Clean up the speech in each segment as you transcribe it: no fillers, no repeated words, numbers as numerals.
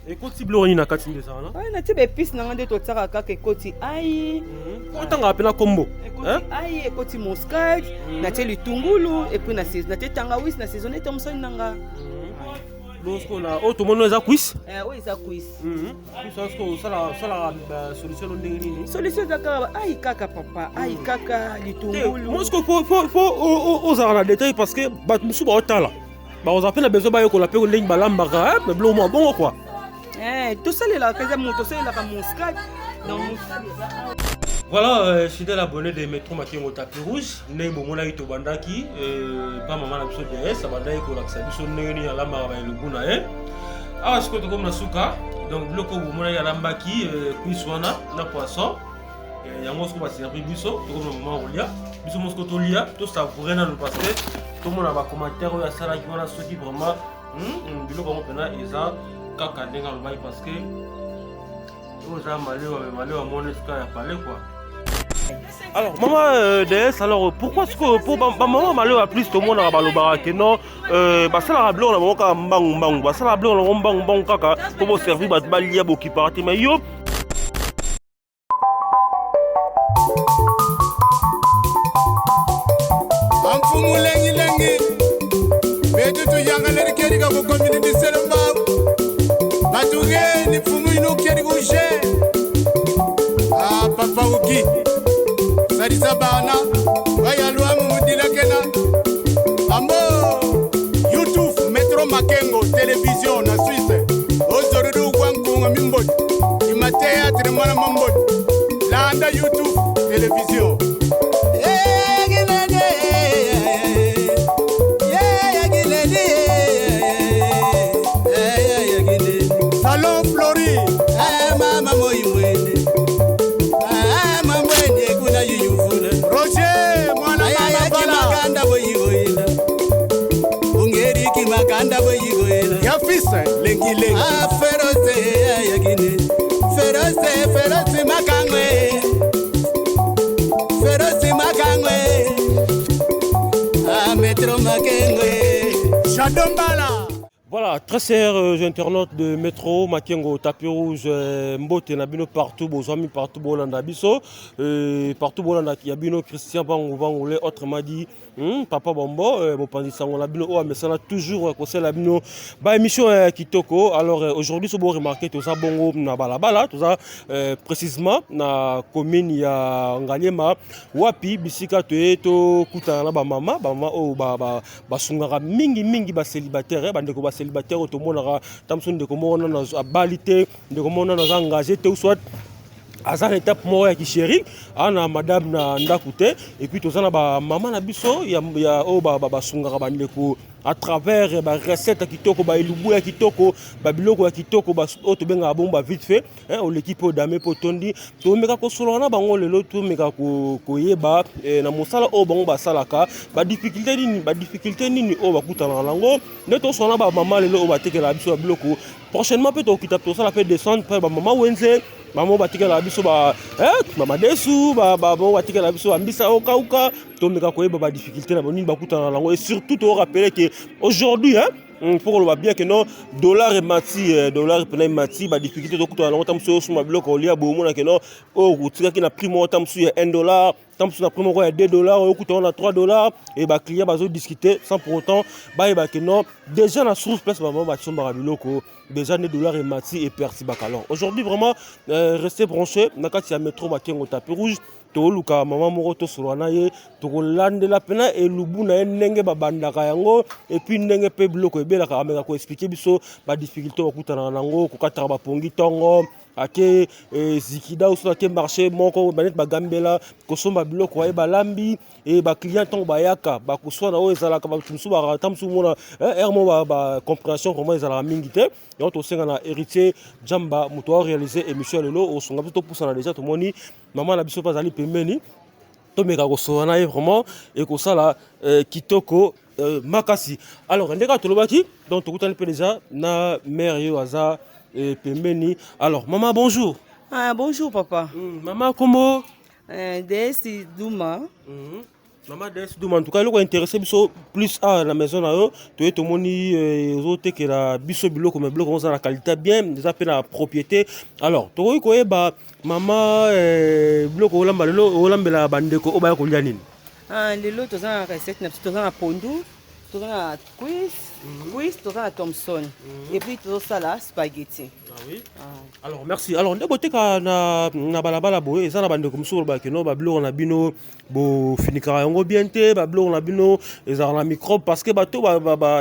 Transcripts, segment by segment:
Ekoti biloko nini na kati nde ezala na? Natie ba épice na nga nde totiaka kaka, ekoti ai. Otangaka mpe na kombo. Ekoti ai, ekoti muscade, natie litungulu et puis natie tangawisi, na saisonne ete mosali na nga. Bosiko na oyo tomoni eza cuisse. Oyo eza cuisse. Cuisse wana sikoyo osalaka solution no ndenge nini? Solution eza kaka ai kaka papa, ai kaka litungulu. Mo sikoyo fo ozalaka na détail parce que bato mosusu baotala, bakozala mpe na besoin bayekola mpe ndenge balambaka biloko mwa bongo quoi. Tosalelaka eza moto, tosalelaka muscade, donc muscade eza. Voilà, fidèle abonné de Metro Makengo Tapis Rouge, ndenge bomonaki tobandaki pa mama na biso DS abandaki kolakisa biso ndenge nini alambaka baelubu na ye. Awa sikoyo tokomi na suka, donc biloko oyo bomonaki alambaki, cuisse wana na poisson, yango sikoyo baservi biso. Tokomi na mama kolia biso mo sikoyo tolia, tosavoure nanu parce que tomona bacommentaire oyo asalaki wana soki vraiment biloko yango mpena eza kaka ndenge alobaki, parce que oyo eza malewa, mais malewa mona esika ya palais quoi. Alors maman DS, alors pourquoi est-ce que pour bamama malewa plus tomonaka balobaka ke non, basalaka biloko na bango kaka mbangu mbangu, basalaka biloko na bango mbangu mbangu kaka mpo boservi bato balia, bokipaka te, mais yo Amfumu lengi betu tuyangaleri kerika ku community selembao batugeni mfumu inu keri kushe. Ah, papa uki salisa bana bayalwamu mudilakena ambo YouTube Metro Makengo Television na Suisse ozorudu gwankunga mimbodi ima théâtre mwana mambodi landa YouTube Television. Salon Flori. Mama moimwene mamwene kuna yuyuvula. Roger mwana mama bala. Makanda boyigoyela ungeriki makanda boyigoyela. Ya fils lengi lengi. Ferose yakine ferose ferose makangwe ferose makangwe Metro Makengwe. Shadombala. Voilà, très chers internautes de Metro Makengo Tapis Rouge, mbote na bino partout, bozwami partout bolanda biso, partout bolanda ya bino Christian Bangu Bangule, autrement dit Papa Bombo, mopanzi sango na bino oyo amesana toujours kosala bino ba émission kitoko. Alors aujourd'hui so bo remarquer toza bongo na balabala, toza précisément na commune ya Ngaliema, wapi bisika toye tokutana na bamama, bamama oyo basungaka mingi mingi bacélibataire, bandeko bacélibataire oyo tomonaka ta mosusu ndeko moko nano abali te, ndeko moko nano aza engagé te ou soit aza na étape moko ya kichéri, ana madame na ndako te. Et puis toza na bamama na biso ya oyo basungaka bandeko à travers barecette ya kitoko, baelubu ya kitoko, babiloko ya kitoko oyo tobengaka bongo ba vite fait, oleki mpe odame mpe otondi. Tomeka kosolola na bango lelo, tomeka koyeba na mosala oyo bango basalaka badifficulté nini, badifficulté nini oyo bakutanaka nango. Nde tosolola na bamama lelo oyo batekelaka biso ya biloko. Prochainement mpe tokita, tosala mpe descente mpe bamama wenze, bamo batikelaka biso bamadesu, bamo batikelaka biso bambisa okauka. Tomeka koyeba badifficulté na banini bakutana nango. Et surtout torappeler que aujourd'hui, hein, mpo koloba bien que non, dollar emati, dollar mpena emati, badifficulté tokutana nango. Ta mosusu osomba biloko olia boye, omona ke non, oyo otikaki na prix moko ta mosusu ya 1 dollar, ta mosusu na prix moko ya 2 dollar, oyo okuta na 3 dollar, e baclient bazodiscute sans pour autant bayeba ke non, déjà na source place bamama basombaka biloko, déjà nde dollar emati eperturbaka. Alors aujourd'hui vraiment, restez branché na kati ya Metro Makengo Tapis Rouge. Toluka mama moko, tosolola na ye, tokolandela mpena elubu na ye ndenge babandaka yango et puis ndenge mpe biloko ebelaka. Ameka koexpliquer biso badifficulté bakutanaka nango, kokataka bapongi ntongo ake zikida oso ake marché moko baneti bagambela kosomba biloko aye balambi e baclient ntango bayaka bakoswana oyo ezalaka bato mosusu ta mosusu mona aire mo bacompréhension vraiment ezalaka mingi te. Yango tosenga na Héritier Jamba, moto aréalise émission ya lelo, osonga biso topusana. Déjà tomoni mama na biso mpe azali pembeni, tomeka kosolola na ye, vraiment ekosala kitoko makasi. Alors ndenge kaka tolobaki, donc tokutani mpe déjà na mère ye oyo aza pembeni. Alors mama, bonjour. Ah, bonjour papa. Mama, kombo? Desi Duma. Mama DS Duma, en tout cas eloko intéressé biso plus awa na maison na yo, toye tomoni ozotekela biso biloko, mais biloko yango eza na qualité bien, eza mpe na propriété. Alors tokoki koyeba, mama, biloko olamba lelo, olambela bandeko oyo baya kolia nini? Ah, lelo toza na recette na biso, toza na pondu, toza na cuisse, toza na thomson et puis tozosala spaghetti. Ah oui? Ah. Alors merci. Alors nde boteka na balabala boye, eza na bandeko mosusu balobaka no babiloko na bino bofinikaka yango bien te, babiloko na bino ezalaka na microbe, parce que bato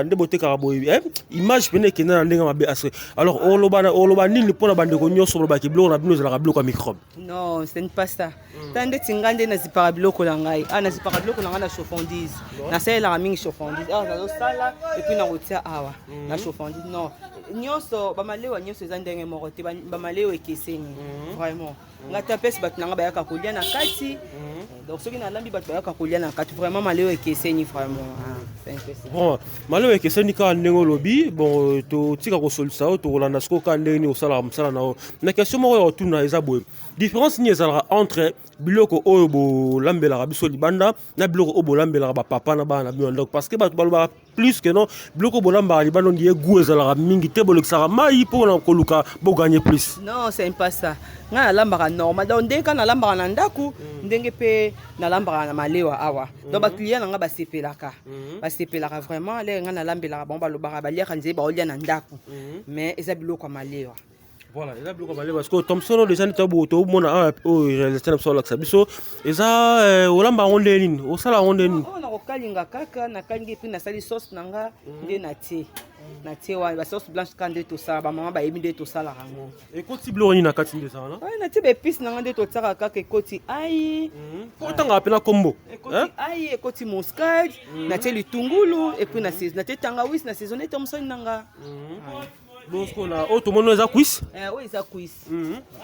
nde botekaka boye, image pene ekende na ndenge mabe ase. Alors oloba nini mpona bandeko nyonso balobaka biloko na bino ezalaka biloko ya microbe? Non, ce n'est pas ça. Ta ndeti ngai nde nazipaka biloko na ngai, nazipaka biloko na ngai na chauffandise, nasalelaka mingi chauffandise. Awa nazosala et puis nakotia awa na chauffandise. Non, nyonso bamalewa nyonso eza ndenge moko te, bamalewa ekeseni vraiment. Ngai ta mpesi bato na ngai bayaka kolia na kati, donc soki nalambi, bato bayaka kolia na kati. Vraiment malewa ekeseni vraiment. Ah, c'est un peu ça. Bon, malewa ekeseni kaka ndenge olobi. Bon, totika kosolisa yo, tokolanda sikoyo kaka ndenge nini osalaka mosala na yo. Na question moko ya kotuna eza boye: différence nini ezalaka entre biloko oyo bolambelaka biso libanda na biloko oyo bolambelaka bapapa na bana na bino na ndako? Parce que bato balobaka plus que non, biloko bolambaka libanda ondie goût ezalaka mingi te, bolekisaka mai mpona koluka bogagner plus. Non, c'est pas ça. Ngai nalambaka normal, donc ndenge kaka nalambaka na ndako, ndenge mpe nalambaka na malewa awa. Donc baclient na ngai basepelaka vraiment. Lere ngai nalambelaka bango, balobaka baliaka nzela baolia na ndako, mais eza biloko ya malewa. Voilà, eza biloko ya malewa. Parce que thomson oyo déjà neti tomona awa, oyo réalisateur na biso alakisa biso, eza olamba yango nde nini, osala yango nde nini? Oyo nakokalinga kaka, nakalingi et puis nasali sauce na nga nde natie wana, basauce blanche kaka nde tosala, bamama bayebi nde tosalaka yango. Ekoti biloko nini na kati nde ezala na? Oyo natie baépice na nga nde totiaka kaka, ekoti ai. Po otangaka mpena kombo. Ekoti ai, ekoti muscade, natie litungulu et puis natie tangawisi, na saisonné thomson na nga. Bon, sikoyo na oyo tomoni oyo eza cuisse. Oyo eza cuisse.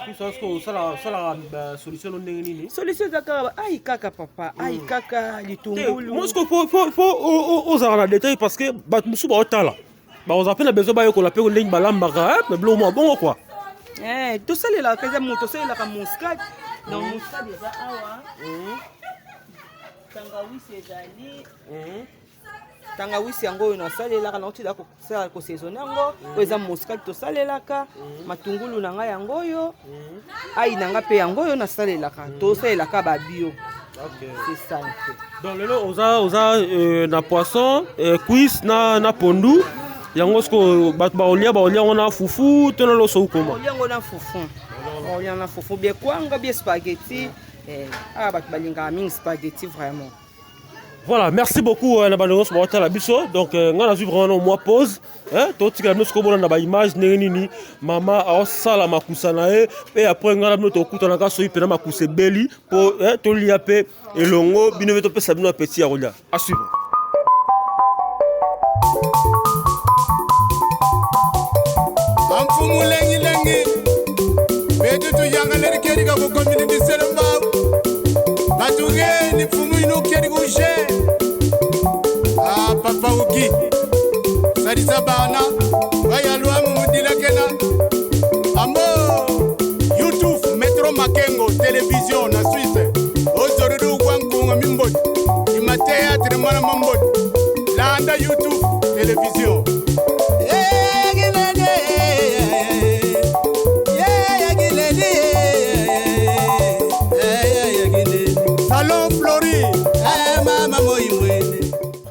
Cuisse wana sikoyo osalaka solution no ndenge nini? Solution eza kaka ai kaka, papa, ai kaka, litungulu. Mo sikoyo fo ozalaka na détail, parce que bato mosusu baotala, bakozala mpe na besoin bayekola mpe ndenge balambaka na biloko mwa bongo quoi. Tosalelaka eza mo tosalelaka muscade, donc muscade eza awa, tangawisi ezali, tangawisi yango oyo nasalelaka, naotila kosala kosaisonner yango. Oyo eza muscade tosalelaka, matungulu na ngai yango oyo, ai na ngai mpe yango oyo nasalelaka, tosalelaka babio, c'est ça un peu. Donc lelo oza na poisson, cuisse na pondu. Yango sikoyo bato bakolia yango na fufu to na loso okoma? Olia yango na fufu, olia na fufu bien kwanga, bien spaghetti. Awa bato balingaka mingi spaghetti vraiment. Voilà, merci beaucoup na bandeko nyonso baotala biso. Donc ngai nazwi vraiment mwa pause, totikala bino sikoyo bolanda baimage ndenge nini mama aosala makusa na ye, mpe après ngai na bino tokutanaka soki mpena makusa ebeli mpo tolia mpe elongo bino mpe topesa bino appétit ya kolia. À suivre. Amfumu lengi betu tuyangaleri keri ka kukomini disele mbau batugeni mfumu inu keri kushe. Ah, papa uki salisa bana bayalwamu mudilakena ambo YouTube Metro Makengo Télévision na Suisse ozorudu gwankunga mimboti ima théâtre mwana mamboti landa YouTube Télévision. Salon Flori.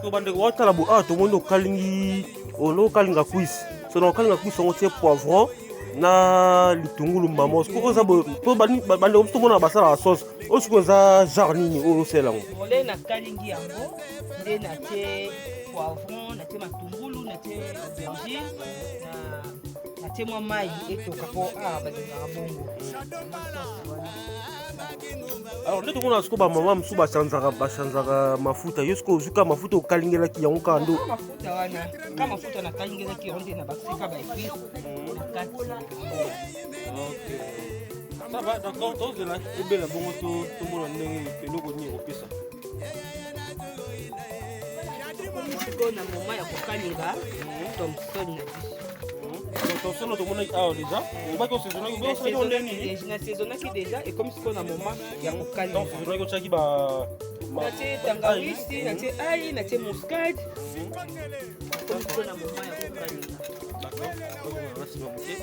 So bandeko baotala bo awa, tomoni okalingi, ono okalinga cuisse. So na okalinga cuisse yango, tie poivron na litungulu. Mama, sikoyo oza boye po bandeko mosusu tomona basalaka sauce oyo. Sikoyo eza genre nini oyo osala yango? Nde nakalingi yango, nde natie poivron, natie matungulu, natie aubergine, natie mwa mai etoka, mpo awa balingaka bongo. Alors nde tomona sikoyo bamama mosusu bachanzaka mafuta. Yo sikoyo ozwi kaka mafuta okalingelaki yango kaka ndo? Mafuta wana ka mafuta nakalingelaki yango, nde na bakisika baépice na kati. Ça va, d'accord, tozela ebela bongo, tomona ndenge eloko nini ekopesa. Komi sikoyo na moment ya kokalinga thomson na biso. Thomson tomonaki awa déjà, obaki osaisonnaki obi osalaki ngo ndenge nini? Nasaisonnaki déjà, ekomi sikoyo na moment ya kokalinga. Donc osaisonnaki, otiaki ba Natie tangawisi, natie ail, natie muscade, ekomi sikoyo na moment ya kokalinga. D'accord. Na nsima moke.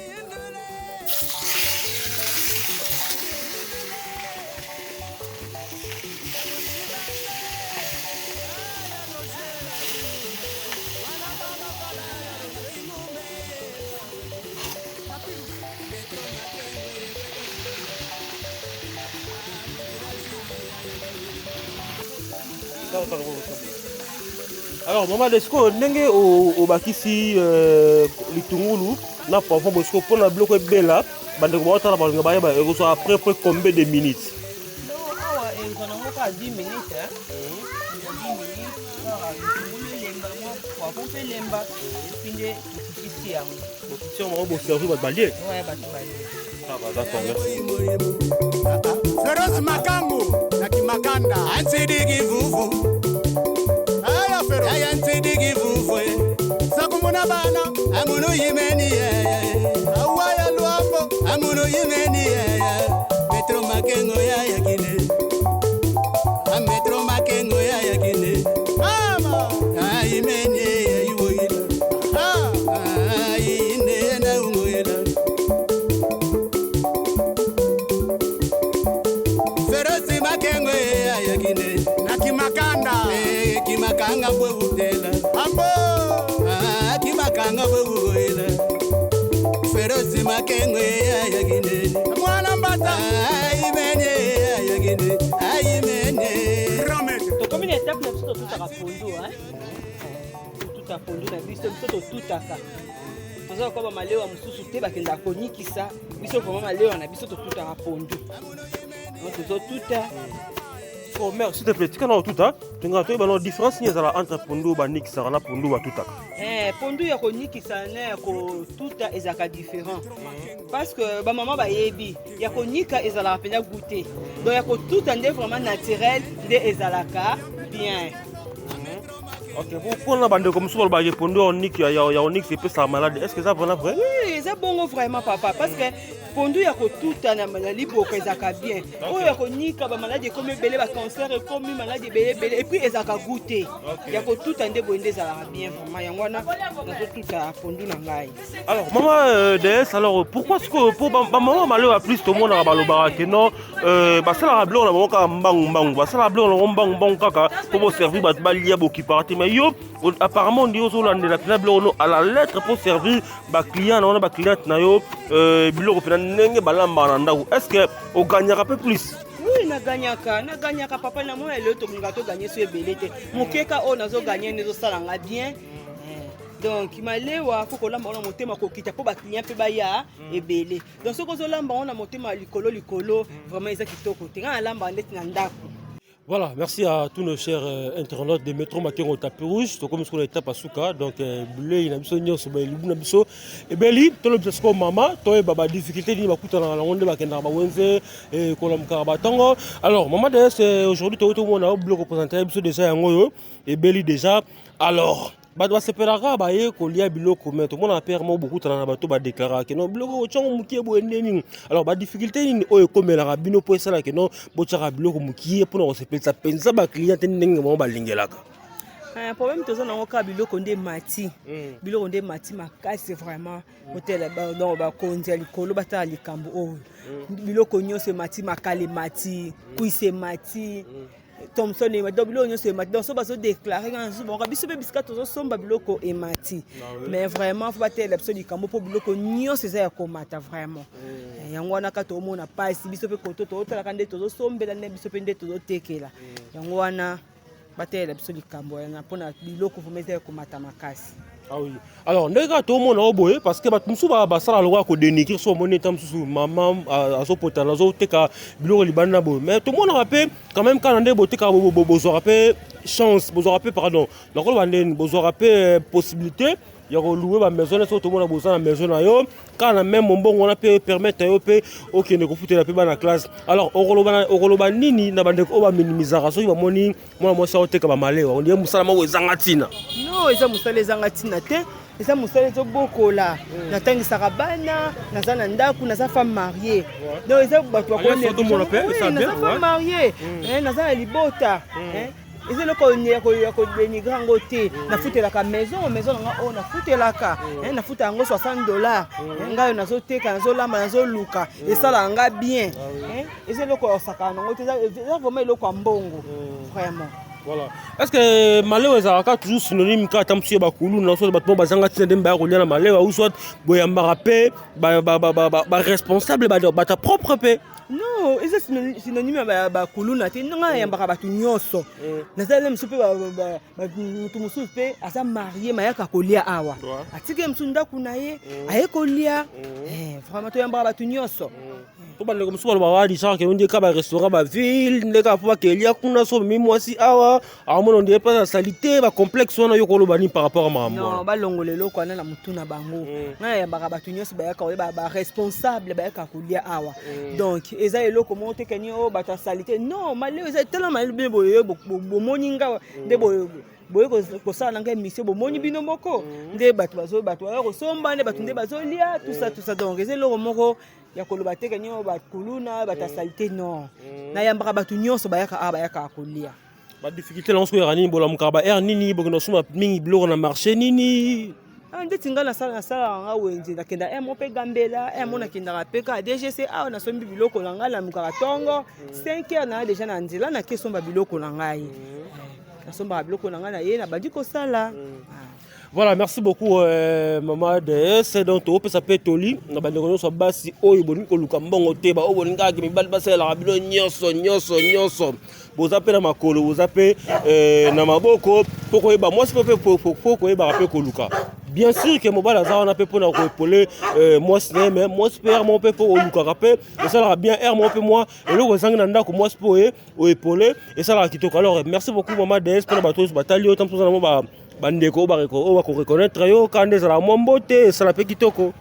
Alors mama Desco, ndenge obakisi litungulu na poivron bosiko mpona biloko ebela, bandeko baotala balinga bayeba ekozwa après près combien de minutes? Awa ezwa nango kaka 10 minutes, hein. 10 minutes kaka, litungulu elemba, mwa poivron mpe elemba, et puis nde tokitisi yango. Bokitisi yango, boservi, bato balie? Ouais, bato balie. Ah, bah, d'accord, merci. Feroz Makangu na Kimakanda. Antsidiki vuvu. Aya Feroz. Aya ntsidiki vuvu. Sakumuna bana. Amunu yimeni yeye. Awaya Luambo. Amunu yimeni yeye. Metro Makengo ya yakine. A Metro Makengo ya yakine. Mama. Ayimeni yeye iwoyila. Ah. Ayine na ungoyila. Feroz Makengo ya yakine. Na Kimakanda. Eh, Kimakanga bwe butela. Ambo. Ah, Kimakanga bwe bugoyila. Feroz Makengo ya yakine. Mwana Mbata. Ayimene ayagine, ayimene. Grand maître. Tokomi na étape na biso, totutaka pondu, hein. Totuta pondu na biso. Biso totutaka, toza lokola bamalewa mosusu te bakendaka konikisa. Biso vraiment malewa na biso, totutaka pondu. Donc tozotuta. Oh, mère, s'il te plaît, tika na otuta, tongaka toyeba no différence nini ezala entre pondu banikisaka na pondu batutaka. Pondu ya konikisa na ya kotuta ezalaka différent, parce que bamama bayebi, ya konika ezalaka mpenza goût te. Donc ya kotuta nde vraiment naturel, nde ezalaka bien. Ok, mpona bandeko mosusu balobaka pondu ya onyx epesaka malade, est ce que eza vraiment vrai? Oui, eza bongo vraiment, papa, parce que pondu ya kotuta na liboka ezalaka bien. Oyo ya konika, bamaladi ekomi ebele, bacancer ekomi, maladi ebele ebele, et puis ezalaka goût te. Ya kotuta nde boye nde ezalaka bien vraiment. Yango wana nazotuta pondu na ngai. Alors mama DS, alors pourquoi ce que po bamama malewa plus tomonaka balobaka ke non, basalaka biloko na bango kaka mbangu mbangu, basalaka biloko na bango mbangu mbangu kaka mpo boservir bato balia, bokipaka te? Mais yo apparemment ndi ozolandela mpena biloko no à la lettre mpo servir baclient na wana, bacliente na yo, biloko mpena ndenge balambaka na ndako. Est ce que ogagnaka mpe plus? Oui, naganyaka, naganyaka, papa. Na mona lelo tolingaka toganye so ebele te, mokeka oyo nazoganye nde ezosalanga bien. Donc malewa fo kolamba ngo na motema kokita mpo baclient mpe baya ebele. Donc soki ozolamba ngo na motema likolo likolo, vraiment eza kitoko te. Ngai nalambaka ndeti na ndako. Voilà, merci à tous nos chers internautes de Metro Makengo Tapis Rouge. Tokomi sikoyo na étape ya suka, donc bilei na biso nyonso, balibu na biso ebeli. Tolobisa sikoyo mama, toyeba badifficulté nini bakutanaka nango nde bakendaka bawenze, kolamukaka batongo. Alors mama DS, aujourd'hui toyei tomona biloko présente biso déjà, yango oyo ebeli déjà. Alors bato basepelaka baye kolia biloko, mais tomonaka pere moko bokutana na bato badéclaraka ke non, biloko otyango mokie boye nde nini? Alors badifficulté nini oyo ekomelaka bino mpo esalaka non, botyaka biloko mokie mpona kosepelisa mpenza baclient te ndenge bango balingelaka? Problème toza nango kaka biloko nde mati, biloko nde mati makasi vraiment. Otela, donc bakonzi ya likolo batala likambo oyo. Biloko nyonso emati, makala emati, kwisi emati, thomson emati, donc biloko nyonso emati. Donc so bazodéclarer nga nazo bango, biso mpe bisika tozosomba biloko emati. Mais vraiment fo batelela biso likambo mpo biloko nyonso eza ya komata vraiment. Yango wana kaka toomona pasi. Biso mpe koto tozotalaka nde tozosombela, nde biso mpe nde tozotekela. Yango wana batelela biso likambo wana mpona biloko vraiment eza ya komata makasi. Ah oui. Alors ndenge kaka tomona o boye, parce que bato mosusu basala lokola kodénigrer so omoni eta mosusu mama azopotana, azoteka biloko libanda na boye, mais tomonaka mpe quand même kaka na nde botekaka, bozwaka mpe chance, bozwaka mpe, pardon, nakoloba ndeni, bozwaka mpe possibilité ya kolouer bamaison. Nyonso tomona boza na maison na yo kaka na même mombongo wana mpe permettre yo mpe okende kofutela mpe bana classe. Alors okoloba nini na bandeko oyo baminimisaka soki bamoni mwana mwasi aoteka bamalewa, ondie mosala moko ezanga ntina? Non, eza mosala ezanga ntina te. Eza mosala ezobokola. Natangisaka bana, naza na ndako, naza femme mariée. Donc eza bato Alliance otomona pe, eza naza bien, femme ouais. mariée. Naza na libota. Eza eloko ya kodenigre yango te. Nafutelaka maison, maison na nga oyo nafutelaka. Nafuta yango 60 $. Ngai oyo nazoteka, nazolamba, nazoluka, esalaka nga bien. Eza eloko ya kosakana nango te, eza vraiment eloko ya mbongo vraiment. Voilà. Est-ce que malewa ezalaka toujours synonyme kaka ata mosusu ya bakuluna, soit bato moko bazanga ntina nde baya kolia na malewa, ou soit boyambaka mpe baresponsable, bato propre mpe? Non, eza synonyme ya bakuluna te. Nga nayambaka bato nyonso. Nazali mosusu mpe motu mosusu mpe aza marié, mayaka kolia awa, atiki ye mosusu ndako na ye, aye kolia. Vraiment, toyambaka bato nyonso. Po bandeko mosusu balobaka Richard ke nde ka barestaurant baville nde kaka mpo bakelia kuna, so omemi mwasi awa, aomona ondire mpe asali te. Bacomplexe wana, yo koloba nini par rapport a makambo Non, wana? Balongola eloko wana na motu na bango. Ngai nayambaka bato nyonso, bayaka kolia, baresponsable bayaka kolia awa. Donc eza eloko moko te keni oyo bato asali te. Non, maleo eza tala mabe boye, bomoni nga nde boye boye kosala na ngai émission, bomoni bino moko nde bato bazo bato baya kosomba, nde bato nde bazolia, tout ça, tout ça. Donc eza eloko moko ya koloba te keni oyo bakuluna, bato asali te. Non, nayambaka bato nyonso bayaka awa, bayaka kolia. Badifficulté nango soki oyaka nini, bolamukaka ba heure nini, bokenda kosomba mingi biloko na marché nini? Ah, ndeti ngai nasalaka nga wenze, nakenda mo mpe Gambela, mo nakendaka mpe kaka DGC awa, nasombi biloko na ngai. Namukaka ntongo 5 heures, naa déjà na nzela, nake somba biloko na ngai. Nasombaka biloko na ngai, na ye nabandi kosala. Ah. Voilà, merci beaucoup mama DS. Donc topesa mpe toli na bandeko nyonso ya basi oyo bolingi koluka mbongo te, baoyo bolingaka mibali basalelaka bino nyonso nyonso nyonso. Boza mpe na makolo, boza mpe na maboko mpo koyeba mwasi mpe po koyebaka mpe koluka. Bien sûr ke mobali aza wana mpe mpona koépauler mwasi na ye, mais mwasi mpe heure moko mpe mpo olukaka mpe esalaka bien. Heure moko mpe mwa eloko ezangi na ndako, mwasi mpe oye oépauler, esalaka kitoko. Alors merci beaucoup mama DS mpona bato oyo batali yo. Ntango oza na mwa bandeko oyo bakoreconnaître yo, kaka nde ezalaka mwa mbote, esala mpe kitoko.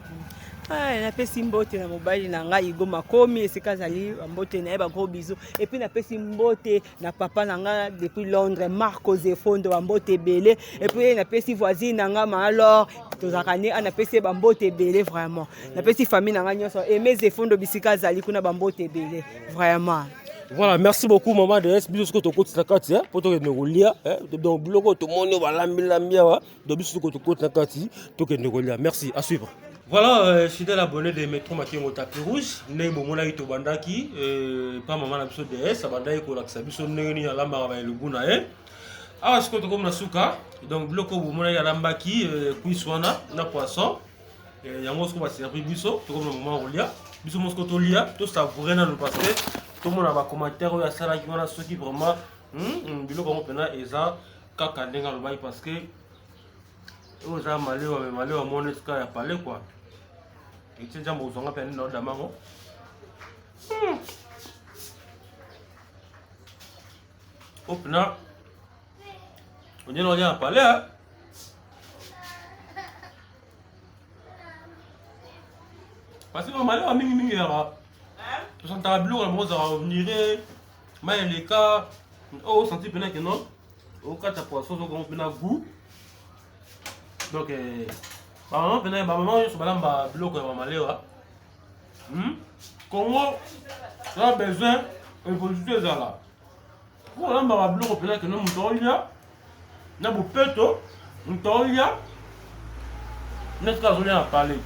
Ah, napesi mbote na mobali na ngai Igo Makomi, esika azali, mbote na ye, bagros bisous. Et puis napesi mbote na papa na ngai depuis Londres, Marco Zefondo, bambote ebele. Et puis napesi voisine na ngai ma alors tozalaka ne, napesi ye bambote ebele vraiment. Napesi famille na ngai nyonso, Aime Zefondo, bisika azali kuna, bambote ebele vraiment. Voilà, merci beaucoup maman DS. Biso soki tokoti na kati po tokende kolia. Donc biloko tomoni oyo balambilambi awa, donc biso soki tokoti na kati, tokende kolia. Merci, à suivre. Voilà, fidèle abonné de Metro Makengo Tapis Rouge, ndenge bomonaki tobandaki pa mama na biso DS, abandaki kolakisa biso ndenge nini alambaka baelubu na ye. Awa sikoyo tokomi na suka. Donc biloko oyo bomonaki alambaki, cuisse wana na poisson, yango sikoyo baservi biso. Tokomi na moment ya kolia. Biso mo sikoyo tolia, tosavoure nanu, parce que tomona bacommentaire oyo asalaki wana, soki vraiment biloko yango mpena eza kaka ndenge alobaki, parce que oyo eza malewa, mais malewa mona esika ya palais quoi. Etie nzambe ozwanga mpe nini na odamango. Oyo mpena ondena olia na palais, hein? Parce que malewa mingimingi yaka tosantaka biloko na bango, ozalaka onire mai eleka oyo, osanti mpena ke non, okata poisson ozokongo mpena goût. Donc bamama mpena, bamama nyonso balamba biloko ya bamalewa. Congo toza besoin évolution ezala po olambaka biloko mpena keno moto olia na bopeto, moto olia neti kaka azolia na palais,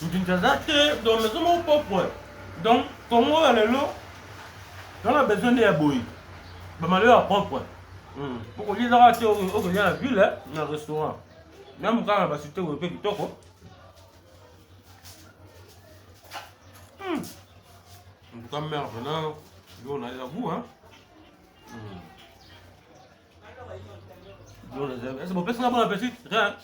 ntinti aza te. Donc maison moko propre. Donc Congo ya lelo toza na besoin nde ya boye, bamalewa ya propre, po kolia ezaka te okolia na ville, na restaurant, même kaka na bacité oyo mpe kitoko. En tout cas, mère, maintenant, on a la goût, hein. Est-ce que vous bon appétit? Rien.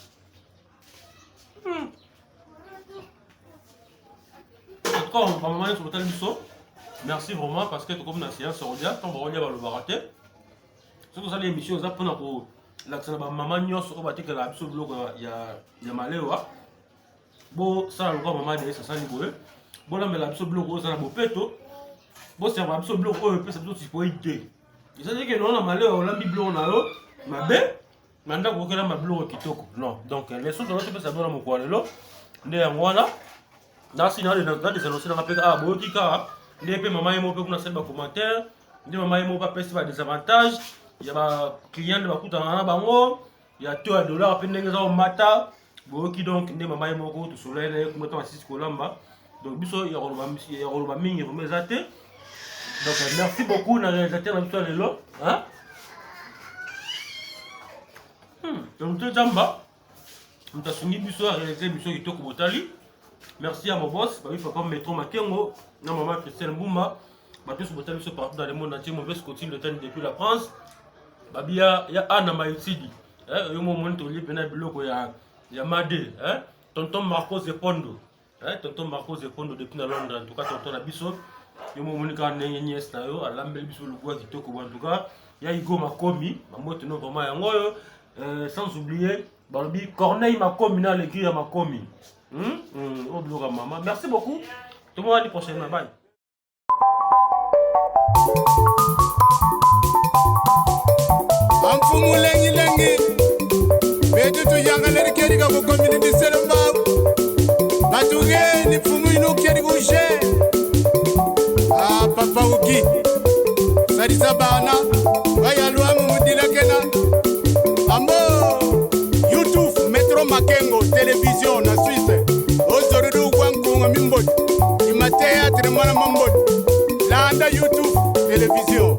En tout cas, on va sur le Merci vraiment, parce que comme na séance olia, tant olia balobaka te. Soki osali émission, eza mpona kolakisa na bamama nyonso oyo batekelaka biso biloko ya malewa, bosala lokola mama DS asali boye, bolambela biso biloko oyo eza na bopeto, boserva biso biloko oyo epesa biso typhoïde te. Eza te ke nao na malewa olambi biloko na yo mabe. Na ndako okelamba biloko kitoko. Non, donc leçon tozo topesa bino na mokolo lelo nde yango wana. Nasi na na désannoncé nanga mpe ah boyoki kaka nde mpe mama ye moko mpe kuna asali ba commentaire nde mama ye moko apesi ba désavantage ya ba client nde bakutana na bango ya taux ya dollar mpe ndenge eza komata. Boyoki donc nde mama ye moko tosololi na ye kuna ntango asisi kolamba. Donc biso ya koloba mingi vraiment eza te. Donc merci beaucoup na réalisateur na biso ya lelo, hein? Donc to jamba moto asungi biso aréalise biso kitoko botali. Merci à mon boss babi papa Metro Makengo na mama Christelle Mbumba, bato nyonso botali biso partout dans le monde entier. Mauvais continue de tani depuis la France, babi ya Anna Maitidi, eh, yo mo moni tolie pena biloko ya Made, eh? Tonton Marcos Epondo, eh, tonton Marcos Epondo depuis na Londres. En tout cas tonton na biso yo mo moni kaka ndenge nièce na yo alambeli biso lugwa kitoko. En tout cas ya Igo Makomi bambote no vraiment yango oyo, sans oublier balobi Corneille Makomi na alegri ya Makomi. Oyo biloko ya mama. Merci beaucoup, tomonani prochainement, bye. Bamfumu lengilengi betu tuyangaleri kerika ku community selembao batugeni mfumu inu keri kushe. Ah, papa uki salisa bana bayalwamu mudilakena ambo YouTube Metro Makengo télévision na Suisse ozorudu kwankunga mimboti ima théâtre mwana mamboti landa YouTube télévision.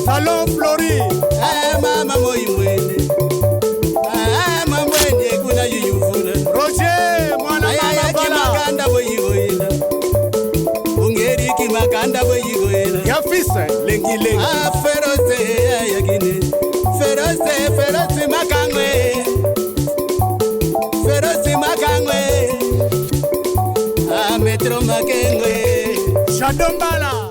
Salon Flori. Mama moi mwene, mama mwene kuna yuyuvula. Roger mwana mama kimakanda boyigoyela ungeri kimakanda boyigoyela. Ya fils lengi lengi. Ah ferose yagine ferose ferose makangwe ferose makangwe ah Metro Makengwe. Shadombala.